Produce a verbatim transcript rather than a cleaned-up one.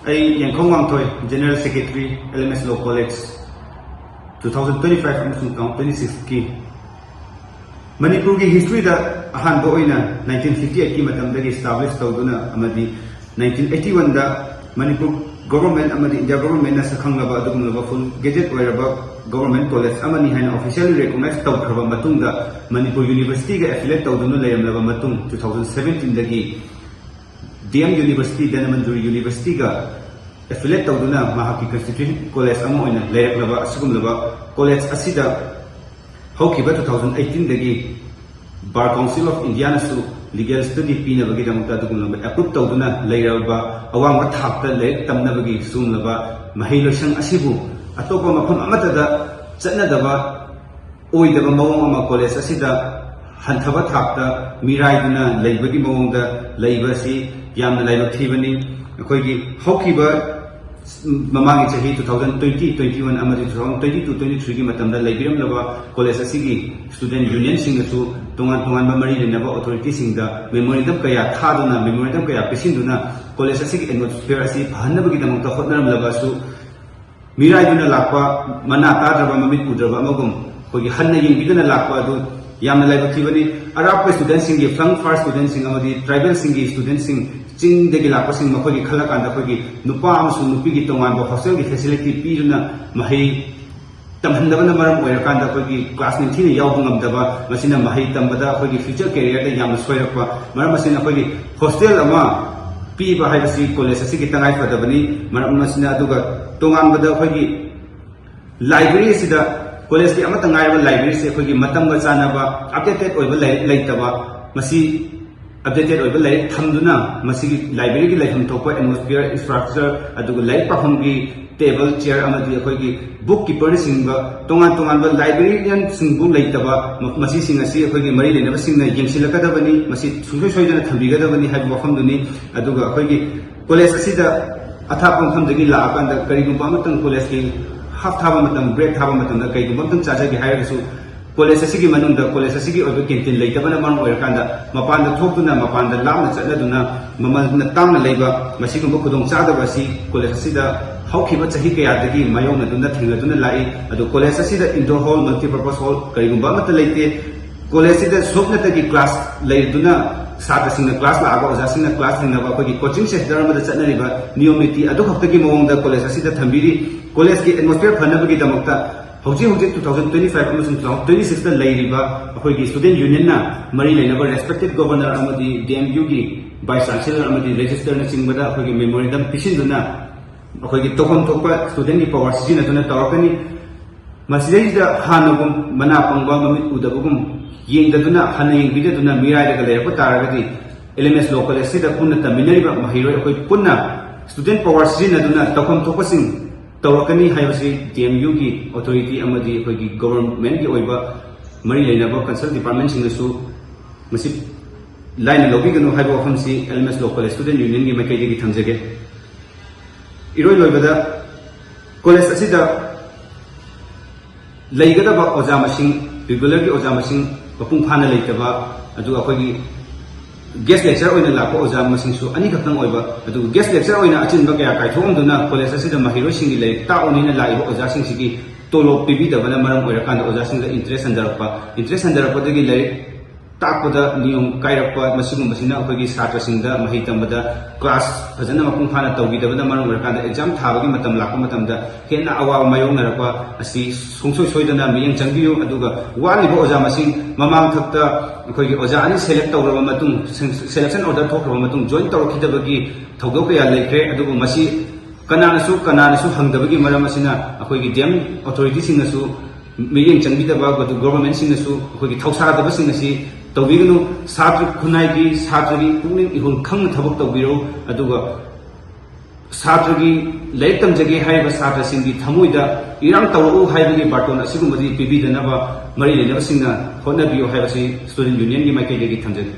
ꯑꯩ ꯌꯦꯡꯈꯧ ꯋꯥꯡꯊꯣꯏ, General Secretary, L M S Law College, two thousand twenty five ꯑꯃꯁꯨꯡ two thousand twenty six ꯀꯤ꯫ ꯃꯅꯤꯄꯨꯔꯒꯤ history ꯗ ꯑꯍꯥꯟꯕ ꯑꯣꯏꯅ nineteen fifty eight ꯀꯤ ꯃꯇꯝꯗꯒꯤ establish ꯇꯧꯗꯨꯅ ꯑꯃꯗꯤ nineteen eighty one ꯗ ꯃꯅꯤꯄꯨꯔ government ꯑꯃꯗꯤ India government ꯅ ꯁꯛꯈꯪꯂꯕ ꯑꯗꯨꯒꯨꯝꯂꯕ full gazette ꯑꯣꯏꯔꯕ government college ꯑꯃꯅꯤ ꯍꯥꯏꯅ officially recognize ꯇꯧꯈ꯭ꯔꯕ ꯃꯇꯨꯡꯗ, ꯃꯅꯤꯄꯨꯔ university ꯒ affiliate ꯇꯧꯗꯨꯅ ꯂꯩꯔꯝꯂꯕ ꯃꯇꯨꯡ, two thousand seventeen ꯗꯒꯤ D M University, Dhanamanjuri University ꯒ affiliate ꯇꯧꯗꯨꯅ ꯃꯍꯥꯛꯀꯤ constituent college ꯑꯃ ꯑꯣꯏꯅ ꯂꯩꯔꯛꯂꯕ ꯑꯁꯤꯒꯨꯝꯂꯕ college ꯑꯁꯤꯗ ꯍꯧꯈꯤꯕ two thousand eighteen ꯗꯒꯤ Bar Council of India ꯅꯁꯨ legal study ꯄꯤꯅꯕꯒꯤꯗꯃꯛꯇ ꯑꯗꯨꯒꯨꯝꯂꯕ approve ꯇꯧꯗꯨꯅ ꯂꯩꯔꯕ ꯑꯋꯥꯡꯕ ꯊꯥꯛꯇ ꯂꯥꯏꯔꯤꯛ ꯇꯝꯅꯕꯒꯤ ꯁꯤꯒꯨꯝꯂꯕ ꯃꯍꯩ ꯂꯣꯏꯁꯪ ꯑꯁꯤꯕꯨ ꯑꯇꯣꯞꯄ ꯃꯐꯝ ꯑꯃꯠꯇꯗ ꯆꯠꯅꯗꯕ ꯑꯣꯏꯗꯕ ꯃꯑꯣꯡ ꯑꯃ college ꯑꯁꯤꯗ ꯍꯟꯊꯕ ꯊꯥꯛꯇ ꯃꯤꯔꯥꯏꯗꯨꯅ ꯂꯩꯕꯒꯤ ꯃꯑꯣꯡꯗ ꯂꯩꯕ ꯑꯁꯤ ꯌꯥꯝꯅ ꯂꯥꯏꯕꯛ ꯊꯤꯕꯅꯤ꯫ ꯑꯩꯈꯣꯏꯒꯤ ꯍꯧꯈꯤꯕ ꯃꯃꯥꯡꯒꯤ ꯆꯍꯤ two thousand twenty, twenty one ꯑꯃꯗꯤ two thousand twenty two, twenty three ꯒꯤ ꯃꯇꯝꯗ ꯂꯩꯕꯤꯔꯝꯂꯕ college ꯑꯁꯤꯒꯤ student union ꯁꯤꯡꯅꯁꯨ ꯇꯣꯉꯥꯟ ꯇꯣꯉꯥꯟꯕ ꯃꯔꯤ ꯂꯩꯅꯕ authority ꯁꯤꯡꯗ memorandum ꯀꯌꯥ ꯊꯥꯗꯨꯅ, memorandum ꯀꯌꯥ ꯄꯤꯁꯤꯟꯗꯨꯅ college ꯑꯁꯤꯒꯤ atmosphere ꯑꯁꯤ ꯐꯍꯟꯅꯕꯒꯤꯗꯃꯛꯇ ꯍꯣꯠꯅꯔꯝꯂꯕꯁꯨ, ꯃꯤꯔꯥꯏꯗꯨꯅ ꯂꯥꯛꯄ, ꯃꯅꯥ ꯇꯥꯗ꯭ꯔꯕ, ꯃꯃꯤꯠ ꯎꯗ꯭ꯔꯕ ꯑꯃꯒꯨꯝ ꯑꯩꯈꯣꯏꯒꯤ ꯍꯟꯅ ꯌꯦꯡꯕꯤꯗꯅ ꯂꯥꯛꯄ ꯑꯗꯨ ꯌꯥꯝꯅ ꯂꯥꯏꯕꯛ ꯊꯤꯕꯅꯤ꯫ ꯑꯔꯥꯞꯄ student ꯁꯤꯡꯒꯤ, flung far student ꯁꯤꯡ ꯑꯃꯗꯤ tribal ꯁꯤꯡꯒꯤ student ꯁꯤꯡ, ꯆꯤꯡꯗꯒꯤ ꯂꯥꯛꯄꯁꯤꯡ ꯃꯈꯣꯏꯒꯤ ꯈꯜꯂꯀꯥꯟꯗ ꯑꯩꯈꯣꯏꯒꯤ ꯅꯨꯄꯥ ꯑꯃꯁꯨꯡ ꯅꯨꯄꯤꯒꯤ ꯇꯣꯉꯥꯟꯕ hostel ꯒꯤ facility ꯄꯤꯗꯨꯅ ꯃꯍꯩ ꯇꯝꯍꯟꯗꯕꯅ ꯃꯔꯝ ꯑꯣꯏꯔꯀꯥꯟꯗ ꯑꯩꯈꯣꯏꯒꯤ class ꯅꯤꯡꯊꯤꯅ ꯌꯥꯎꯕ ꯉꯝꯗꯕ, ꯃꯁꯤꯅ ꯃꯍꯩ ꯇꯝꯕꯗ ꯑꯩꯈꯣꯏꯒꯤ future career ꯗ ꯌꯥꯝꯅ ꯁꯣꯏꯔꯛꯄ꯫ ꯃꯔꯝ ꯑꯁꯤꯅ ꯑꯩꯈꯣꯏꯒꯤ hostel ꯑꯃ ꯄꯤꯕ ꯍꯥꯏꯕꯁꯤ college ꯑꯁꯤꯒꯤ ꯇꯉꯥꯏ ꯐꯗꯕꯅꯤ꯫ ꯃꯔꯝ ꯑꯁꯤꯅ, ꯑꯗꯨꯒ ꯇꯣꯉꯥꯟꯕꯗ ꯑꯩꯈꯣꯏꯒꯤ library ꯑꯁꯤꯗ, college ꯀꯤ ꯑꯃꯠꯇ ꯉꯥꯏꯔꯕ library ꯑꯁꯤ ꯑꯩꯈꯣꯏꯒꯤ ꯃꯇꯝꯒ ꯆꯥꯟꯅꯕ updated ꯑꯣꯏꯕ ꯂꯥꯏꯔꯤꯛ ꯂꯩꯇꯕ, ꯃꯁꯤ updated ꯑꯣꯏꯕ ꯂꯥꯏꯔꯤꯛ ꯊꯝꯗꯨꯅ ꯃꯁꯤꯒꯤ library ꯒꯤ ꯂꯩꯐꯝ ꯊꯣꯛꯄ atmosphere, infrastructure, ꯑꯗꯨꯒ ꯂꯥꯏꯔꯤꯛ ꯄꯥꯐꯝꯒꯤ table, chair ꯑꯃꯗꯤ ꯑꯩꯈꯣꯏꯒꯤ book keeper ꯅꯆꯤꯡꯕ ꯇꯣꯉꯥꯟ ꯇꯣꯉꯥꯟꯕ librarian ꯁꯤꯡꯕꯨ ꯂꯩꯇꯕ, ꯃ-, ꯃꯁꯤꯁꯤꯡ ꯑꯁꯤ ꯑꯩꯈꯣꯏꯒꯤ ꯃꯔꯤ ꯂꯩꯅꯕꯁꯤꯡꯅ ꯌꯦꯡꯁꯤꯜꯂꯛꯀꯗꯕꯅꯤ, ꯃꯁꯤ ꯁꯨꯡꯁꯣꯏ ꯁꯣꯏꯗꯅ ꯊꯝꯕꯤꯒꯗꯕꯅꯤ ꯍꯥꯏꯕ ꯋꯥꯐꯝꯗꯨꯅꯤ꯫ ꯑꯗꯨꯒ ꯑꯩꯈꯣꯏꯒꯤ college ꯑꯁꯤꯗ ꯑꯊꯥꯞꯄ ꯃꯐꯝꯗꯒꯤ ꯂꯥꯛꯑꯀꯥꯟꯗ ꯀꯔꯤꯒꯨꯝꯕ ꯑꯃꯇꯪ college ꯀꯤ half ꯊꯥꯕ ꯃꯇꯝ, break ꯊꯥꯕ ꯃꯇꯝꯗ ꯀꯔꯤꯒꯨꯝꯕ ꯑꯃꯇꯪ ꯆꯥꯖꯒꯦ ꯍꯥꯏꯔꯒꯁꯨ, ꯀꯣꯂꯦꯖ ꯑꯁꯤꯒꯤ ꯃꯅꯨꯡꯗ ꯀꯣꯂꯦꯖ ꯑꯁꯤꯒꯤ ꯑꯣꯏꯕ ꯀꯦꯟꯇꯤꯟ ꯂꯩꯇꯕꯅ ꯃꯔꯝ ꯑꯣꯏꯔꯀꯥꯟꯗ ꯃꯄꯥꯟꯗ ꯊꯣꯛꯇꯨꯅ, ꯃꯄꯥꯟꯗ ꯂꯥꯞꯅ ꯆꯠꯅꯗꯨꯅ, ꯃꯃꯜꯅ ꯇꯥꯡꯅ ꯂꯩꯕ ꯃꯁꯤꯒꯨꯝꯕ ꯈꯨꯗꯣꯡꯆꯥꯗꯕ ꯑꯁꯤ ꯀꯣꯂꯦꯖ ꯑꯁꯤꯗ ꯍꯧꯈꯤꯕ ꯆꯍꯤ ꯀꯌꯥꯗꯒꯤ ꯃꯥꯌꯣꯛꯅꯗꯨꯅ, ꯊꯦꯡꯅꯗꯨꯅ ꯂꯥꯛꯏ꯫ ꯑꯗꯨ ꯀꯣꯂꯦꯖ ꯑꯁꯤꯗ indoor hall, multipurpose hall ꯀꯔꯤꯒꯨꯝꯕ ꯑꯃꯠꯇ ꯂꯩꯇꯦ꯫ ꯀꯣꯂꯦꯖꯁꯤꯗ ꯁꯨꯞꯅꯇꯒꯤ ꯀ꯭ꯂꯥꯁ ꯂꯩꯗꯨꯅ, ꯁꯥꯇ꯭ꯔꯁꯤꯡꯅ ꯀ꯭ꯂꯥꯁ ꯂꯥꯛꯑꯒ ꯑꯣꯖꯥꯁꯤꯡꯅ ꯀ꯭ꯂꯥꯁ ꯊꯦꯡꯅꯕ, ꯑꯩꯈꯣꯏꯒꯤ ꯀꯣꯆꯤꯡ ꯁꯦꯟꯇꯔ ꯑꯃꯗ ꯆꯠꯅꯔꯤꯕ ꯅꯤꯌꯣꯝ ꯅꯤꯇꯤ ꯑꯗꯨ ꯈꯛꯇꯒꯤ ꯃꯑꯣꯡꯗ ꯀꯣꯂꯦꯖ ꯑꯁꯤꯗ ꯊꯝꯕꯤꯔꯤ꯫ ꯀꯣꯂꯦꯖꯀꯤ ꯑꯦꯠꯃꯣꯁꯐꯤꯌꯔ ꯐꯅꯕꯒꯤꯗꯃꯛꯇ ꯍꯧꯖꯤꯛ ꯍꯧꯖꯤꯛ two thousand twenty five ꯑꯃꯁꯨꯡ two thousand twenty sixꯇ ꯂꯩꯔꯤꯕ ꯑꯩꯈꯣꯏꯒꯤ student unionꯅ ꯃꯔꯤ ꯂꯩꯅꯕ respected governor ꯑꯃꯗꯤ D M Uꯒꯤ vice chancellor ꯑꯃꯗꯤ registrarꯅꯆꯤꯡꯕꯗ ꯑꯩꯈꯣꯏꯒꯤ memorandum ꯄꯤꯁꯤꯟꯗꯨꯅ, ꯑꯩꯈꯣꯏꯒꯤ ꯇꯧꯐꯝ ꯊꯣꯛꯄ studentꯀꯤ power ꯁꯤꯖꯤꯟꯅꯗꯨꯅ ꯇꯧꯔꯛꯀꯅꯤ꯫ ꯃꯁꯤꯗꯩꯁꯤꯗ ꯍꯥꯟꯅꯒꯨꯝ ꯃꯅꯥ ꯄꯪꯕ, ꯃꯃꯤꯠ ꯎꯗꯕꯒꯨꯝ ꯌꯦꯡꯗꯗꯨꯅ, ꯍꯟꯅ ꯌꯦꯡꯕꯤꯗꯗꯨꯅ ꯃꯤꯔꯥꯏꯔꯒ ꯂꯩꯔꯛꯄ ꯇꯥꯔꯒꯗꯤ, L M S Law Collegeꯁꯤꯗ ꯄꯨꯟꯅ ꯇꯝꯃꯤꯟꯅꯔꯤꯕ ꯃꯍꯩꯔꯣꯏ ꯑꯩꯈꯣꯏ ꯄꯨꯟꯅ student power ꯁꯤꯖꯤꯟꯅꯗꯨꯅ ꯇꯧꯐꯝ ꯊꯣꯛꯄꯁꯤꯡ ꯇꯧꯔꯛꯀꯅꯤ ꯍꯥꯏꯕꯁꯤ D M Uꯒꯤ authority ꯑꯃꯗꯤ ꯑꯩꯈꯣꯏꯒꯤ governmentꯀꯤ ꯑꯣꯏꯕ ꯃꯔꯤ ꯂꯩꯅꯕ concern departmentꯁꯤꯡꯅꯁꯨ ꯃꯁꯤ ꯂꯥꯏꯅ ꯂꯧꯕꯤꯒꯅꯨ ꯍꯥꯏꯕ ꯋꯥꯐꯝꯁꯤ L M S Law College Student Unionꯒꯤ ꯃꯥꯏꯀꯩꯗꯒꯤ ꯊꯝꯖꯒꯦ꯫ ꯏꯔꯣꯏ ꯂꯣꯏꯕꯗ, ꯀꯣꯂꯦꯖ ꯑꯁꯤꯗ ꯂꯩꯒꯗꯕ ꯑꯣꯖꯥ ꯃꯁꯤꯡ, regularꯒꯤ ꯑꯣꯖꯥ ꯃꯁꯤꯡ ꯃꯄꯨꯡ ꯐꯥꯅ ꯂꯩꯇꯕ, ꯑꯗꯨꯒ ꯑꯩꯈꯣꯏꯒꯤ guest lecture ꯑꯣꯏꯅ ꯂꯥꯛꯄ ꯑꯣꯖꯥ ꯃꯁꯤꯡꯁꯨ ꯑꯅꯤꯈꯛꯇꯪ ꯑꯣꯏꯕ, ꯑꯗꯨꯒ guest lecture ꯑꯣꯏꯅ ꯑꯆꯤꯟꯕ ꯀꯌꯥ ꯀꯥꯏꯊꯣꯛꯑꯝꯗꯨꯅ ꯀꯣꯂꯦꯖ ꯑꯁꯤꯗ ꯃꯍꯩꯔꯣꯏꯁꯤꯡꯒꯤ ꯂꯥꯏꯔꯤꯛ ꯇꯥꯛꯎꯅꯤꯅ ꯂꯥꯛꯏꯕ ꯑꯣꯖꯥꯁꯤꯡꯁꯤꯒꯤ ꯇꯣꯂꯣꯞ ꯄꯤꯕꯤꯗꯕꯅ ꯃꯔꯝ ꯑꯣꯏꯔꯀꯥꯟꯗ ꯑꯣꯖꯥꯁꯤꯡꯗ interest ꯍꯟꯊꯔꯛꯄ, interest ꯍꯟꯊꯔꯛꯄꯗꯒꯤ ꯂꯥꯏꯔꯤꯛ ꯇꯥꯛꯄꯗ ꯅꯤꯌꯣꯝ ꯀꯥꯏꯔꯛꯄ, ꯃꯁꯤꯒꯨꯝꯕꯁꯤꯅ ꯑꯩꯈꯣꯏꯒꯤ ꯁꯥꯇ꯭ꯔꯁꯤꯡꯗ ꯃꯍꯩ ꯇꯝꯕꯗ class ꯐꯖꯅ ꯃꯄꯨꯡ ꯐꯥꯅ ꯇꯧꯕꯤꯗꯕꯅ ꯃꯔꯝ ꯑꯣꯏꯔꯀꯥꯟꯗ exam ꯊꯥꯕꯒꯤ ꯃꯇꯝ ꯂꯥꯛꯄ ꯃꯇꯝꯗ ꯍꯦꯟꯅ ꯑꯋꯥꯕ ꯃꯥꯌꯣꯛꯅꯔꯛꯄ ꯑꯁꯤ ꯁꯨꯡꯁꯣꯏ ꯁꯣꯏꯗꯅ ꯃꯤꯠꯌꯦꯡ ꯆꯪꯕꯤꯌꯨ꯫ ꯑꯗꯨꯒ ꯋꯥꯠꯂꯤꯕ ꯑꯣꯖꯥ ꯃꯁꯤꯡ, ꯃꯃꯥꯡꯊꯛꯇ ꯑꯩꯈꯣꯏꯒꯤ ꯑꯣꯖꯥ ꯑꯅꯤ select ꯇꯧꯔꯕ ꯃꯇꯨꯡ, selection order ꯊꯣꯛꯈ꯭ꯔꯕ ꯃꯇꯨꯡ join ꯇꯧꯔꯛꯈꯤꯗꯕꯒꯤ ꯊꯧꯗꯣꯛ ꯀꯌꯥ ꯂꯩꯈ꯭ꯔꯦ꯫ ꯑꯗꯨꯕꯨ ꯃꯁꯤ ꯀꯅꯥꯅꯁꯨ, ꯀꯅꯥꯅꯁꯨ ꯍꯪꯗꯕꯒꯤ ꯃꯔꯝ ꯑꯁꯤꯅ ꯑꯩꯈꯣꯏꯒꯤ D M authorityꯁꯤꯡꯅꯁꯨ ꯃꯤꯠꯌꯦꯡ ꯆꯪꯕꯤꯗꯕ, ꯑꯗꯨ governmentꯁꯤꯡꯅꯁꯨ ꯑꯩꯈꯣꯏꯒꯤ ꯊꯧꯁꯥꯗꯕꯁꯤꯡ ꯑꯁꯤ ꯇꯧꯕꯤꯒꯅꯨ꯫ ꯁꯥꯇ꯭ꯔ ꯈꯨꯟꯅꯥꯏꯒꯤ, ꯁꯥꯇ꯭ꯔꯒꯤ ꯄꯨꯛꯅꯤꯡ ꯏꯍꯨꯜ ꯈꯪꯅ ꯊꯕꯛ ꯇꯧꯕꯤꯔꯧ꯫ ꯑꯗꯨꯒ ꯁꯥꯇ꯭ꯔꯒꯤ ꯂꯥꯏꯔꯤꯛ ꯇꯝꯖꯒꯦ ꯍꯥꯏꯔꯤꯕ ꯁꯥꯇ꯭ꯔꯁꯤꯡꯒꯤ ꯊꯃꯣꯏꯗ ꯏꯔꯥꯡ ꯇꯧꯔꯛꯎ ꯍꯥꯏꯕꯒꯤ ꯕꯥꯔꯇꯣꯟ ꯑꯁꯤꯒꯨꯝꯕꯗꯤ ꯄꯤꯕꯤꯗꯅꯕ ꯃꯔꯤ ꯂꯩꯅꯕꯁꯤꯡꯅ ꯍꯣꯠꯅꯕꯤꯌꯨ ꯍꯥꯏꯕꯁꯤ student unionꯒꯤ ꯃꯥꯏꯀꯩꯗꯒꯤ ꯊꯝꯖꯒꯦ꯫